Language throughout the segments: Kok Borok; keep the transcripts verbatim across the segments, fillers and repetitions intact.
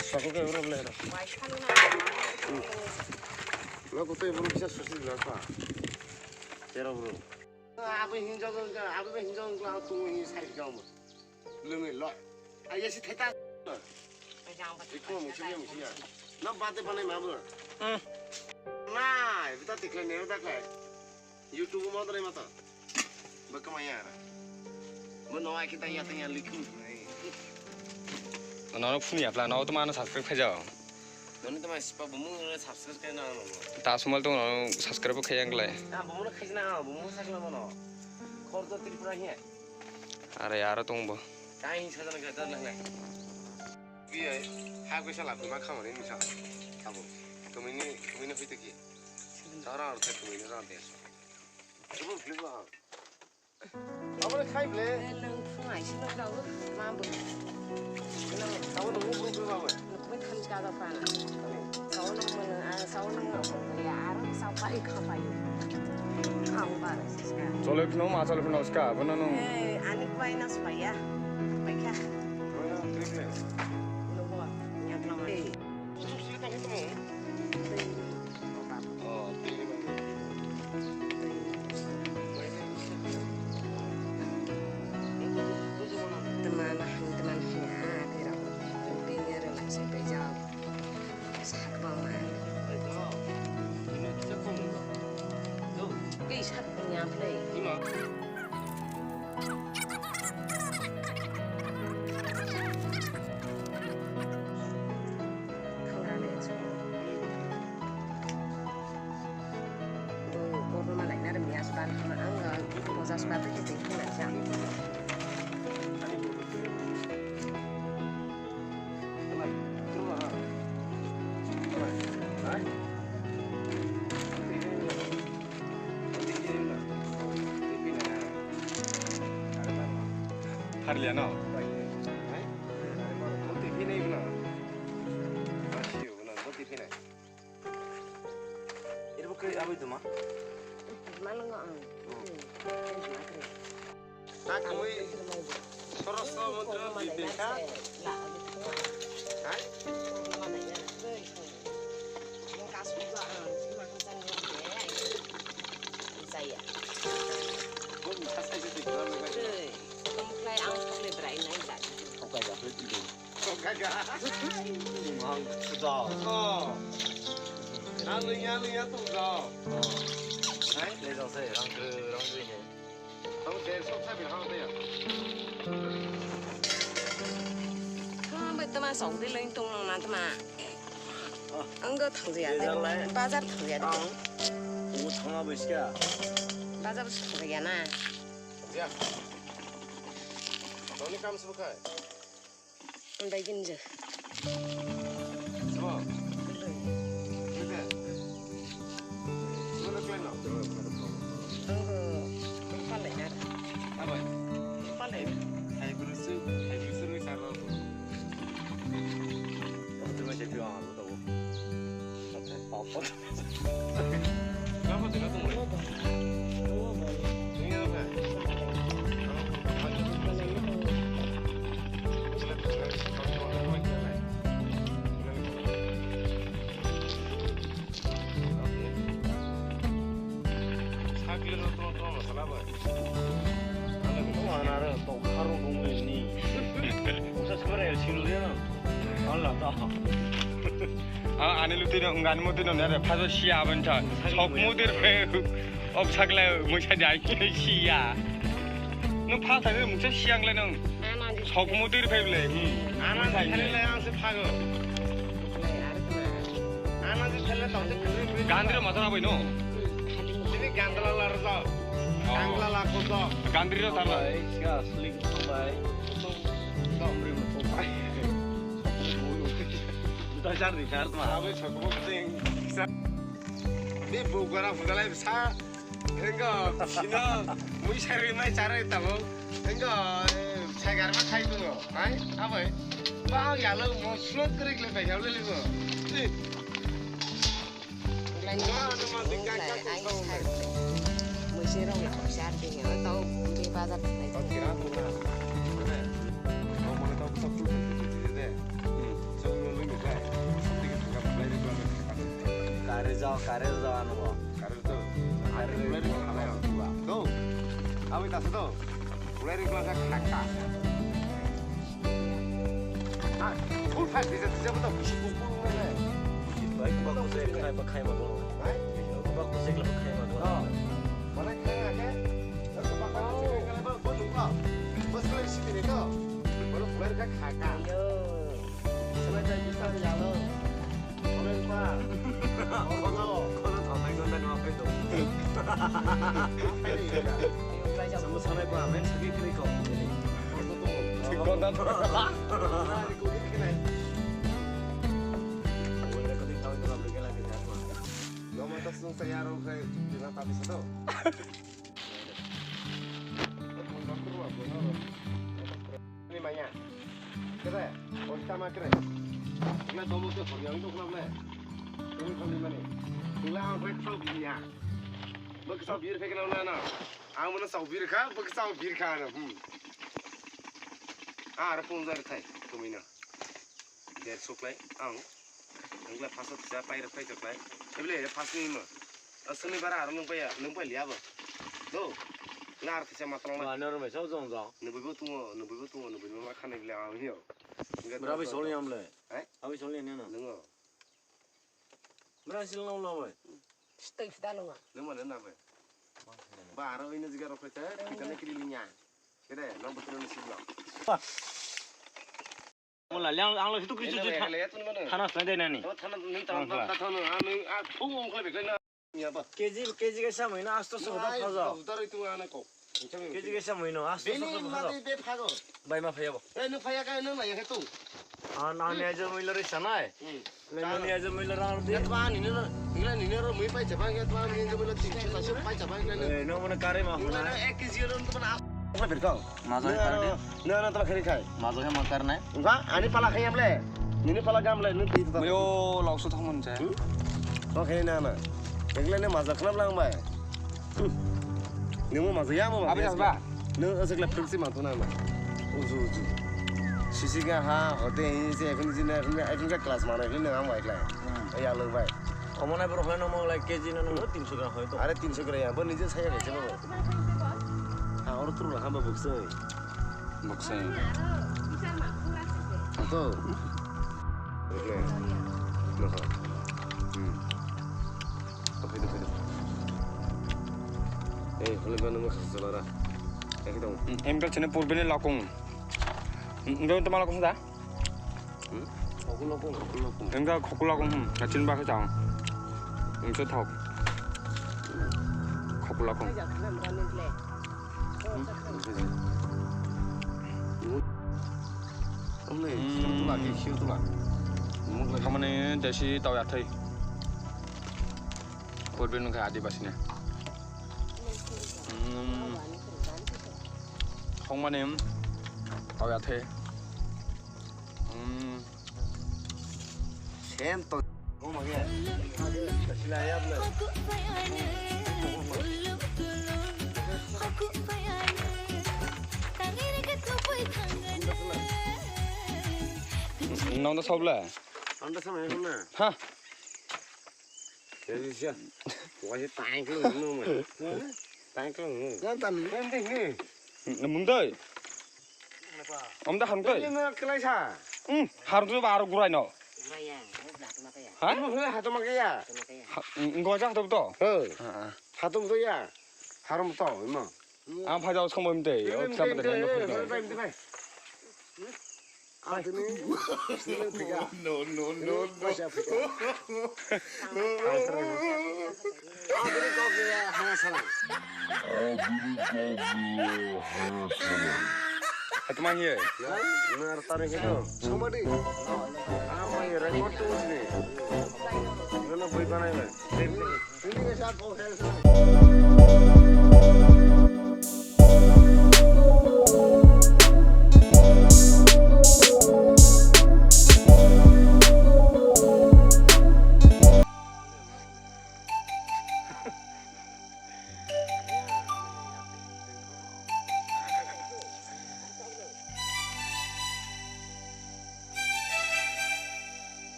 Sokol ke bro le. Lo ko te bro bisa susi la pa. Tero bro. Abi hinjau jong ka, abi be hinjau jong ka tu hi sai jong. Lungwi lo. Ai ya si theta. Ikmo mungsi ya mungsi ya. Na bate panai ma bro. Hmm. Na, bita tikle ne da kai. YouTube mo dre mata. Ba kama ya ra. Mo no ai kita ya tanya liku. Nono phunu ya pla, no to mano subscribe khai jao. Nono to ma sipa bumu subscribe khai na no. Ta sumal to no subscribe khai yang lai. Ah, bumu khai na, bumu sakla mono. Khor to Tripura hi. Are aro tongbo. Kain sajana ga dan lai. Bi ai, ha ko sala ma khamani ni sa. Abo. Tumini, tumini hoite ki. Tara ar te tumini ra de. Abo le khai ble. Nang phung ai si nang dawo. Ma bo. Abo nunggu bro bro ba. Nukbai tham cha da pa na. Sao nang mana, ah, sao nang apa ya, arang sao pai kha pai. Kha ba. Chole phno ma chole phno ska, bono nung. Eh, ani pai na spa ya. Pai kha. Bono triple. Nunggu. Ya tama. Eh. Harliano. Iri bo kre aboi duma? Malungo ang. Hmm. Kre duma kre. Tak mui sorosro montro bibeka. Hai? Saya. Bo misa sai se tikra mega. Tei, tongklai ang thokle brai nai ja. Thokla ja khle tibui. Thokla ja. Mang suda. Oh. Ang lingya lingya tong ja. Oh. Hai, le ja se rang kre rang kre he. Ang der sok sabi hang de ya. Kama bai tama sok de leng tong nang na tama. Ang go thang ya de. Bazar thang ya de. Ang. Ang thang bai ska. Bazar thang ya na. Ya. Noni kam se bukai. Ang bai gin je. Sabo. Gin je. Mana plan no? Ang go. Ang palai na. Apa? Palai. Hai guru su, hai guru su ni saro. Itu masih pion. Ah, ani lutino, ani motino nere, phajo siya abon tha. Sok mudir phe, ob sakle musa jai siya. Nung pha thani musa siya ngle nung. Sok mudir phe ble. Hmm. Ana thani le ang se phago. Ana thani le tong se. Gandri mata bai no. Ini gandala lar to. Gandala la ko to. Gandri ro tala. Bai, siya sling to bai. Dom ri mo to bai. Udah jar di jar ma. Abe sok mo sing. Di bugara budalai sa. Engo, sino, mui sari mai charai tabo. Engo, sagar ma khai tungo. Hai, abai. Ba yalo mo slot krik le bai yalo le mo. Lai no, no ma dikka ka ko. Mui sero mi khop sar de. Tau di bazar thai. Kira tu na. Mana? Mana tau sab tu de. Hmm. So lo lo. Kare jao, kare jao ano bo. Kare to. Kare to. Kare to. Kare to. Kare to. Aboni tasa to. Kulai ri kulai kha kha. Ah, full fight bisa bisa betul. Kusi kuku mana? Baik, bagus, saya kena apa, kaya apa? Hai? Bagus, saya kena apa, kaya apa? Oh. Mana kaya ke? Satu pakai, oh, sini kalau apa, kau lupa. Bos, kalau isi ini kau. Baru keluar ke kha kha. Iya. Sama saya bisa ya lo. Ni maya. Kere, oita ma kere. Ina domo ke hori ang dokna ble. Tumi kami mani. Ila ang rek sau biya. Bak sau bir phek na na. Ang mana sau bir kha, bak sau bir kha na. Hmm. Ar pun zar khai. Tumi na. Der suklai ang. Wngkla phasa tisa pairok paikha klai. Eble phas ni mo. Aswkni bara aro nung paiya, nung pai liya bo. Do. Lar kisa matro na. Ba nor mai sao jong jong. Nubui bo tungo, nubui bo tungo, nubui ma khani bile ang hiyo. Bra bai soli amle. Eh? Abi soli ne no. Nungo. Bra sil no lo bai. Stai sida lo ma. Nung ma na bai. Ba aro ina jiga rok kete, kita ne kiri linya. Kede, nang betul ni sibla. Wala, liang, ang lo hitu kichu chu thana snai de nani. Thana ni ta ta thana, ami a phung ong khle bekle na. Ya ba. K G, K G kaisa mui no asto so da phajo. Dar itu ana ko. K G kaisa mui no asto so da phajo. Bai ma phaya bo. Eh, no phaya ka no na ya tu. Ah, na ni ajo mui lo ri sanai. Hmm. Nini aja mui lo rang di. Ngat ba nini lo, nini lo mui pai chaba, ngat ba nini lo tin kilo pai chaba, nini lo. Eh, no mana kare ma hona. Ek kg lo to mana. Apa berkau? Mazo he kare. Na na to kare khai. Mazo he ma kare nai. Enggak, ani pala khai amle. Nini pala gamle, nini ti to. Yo, lok su thong mon che. To khai na na. Ekle ne mazo khnam lang bai. Nemo mazo ya mo. Abi ba. Nung aswk le phwrwngsi manthono ano. Uju, uju. Sisi ga ha, hote hi se, ekhon jin, ekhon, ekhon ga class mano, ekhon nang ang bai khlai. Hmm. Ei alok bai. Omo nai borok lai no mok lai K G no nung tinsho gram hoi to. Are tinsho gram ya, bo nije saya gaise bo. Ha, oro turu ha ba buksai. Buksai. Ato. Oke. Nokha. Hmm. Oke, oke. Eh, hole ba nung khasa chala ra. Ekdom. Em ka chene purbe ne lakung. Em ka tama lakung da? Hmm? Khokul lakung, khokul lakung. Em ka khokul lakung, hmm. Kachin ba ka chang. Em so thok. Khokul lakung. Tamani desi tau yathai. Purbe nung kha Adibasi ne. Hmm. Hongmani, hmm, tau yathai. Hmm. Sen to. Nong da sobla? Anda sama ya na. Ha. Jadi siya. Wajib tangkil nung. Tangkil nung. Kan tan. Kan tan ni. Mungdai. Om da hamtoi. Ini na kelai sa. Hmm, harus tu baru gurai no. Gurai ya, ini belah tu mata ya. Ha? Ini mungkin hatu makai ya. Hatu mata ya. Ha, mm, gojak tu to. He. Ha, ha. Hatu tu ya. Harum to, imo. Ang phai jao song bom te. Ini, ini, ini, ini, ini, ini. Adini. No, no, no, no. Adini kok ya, hana salam. Atma hiye. Ya, nar tani kito. Somebody. Apa ya, record tu sini. Nana bui banai le.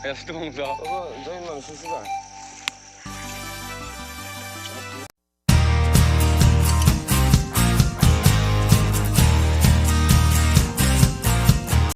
Kaya se tong do. Obo join man susi ba.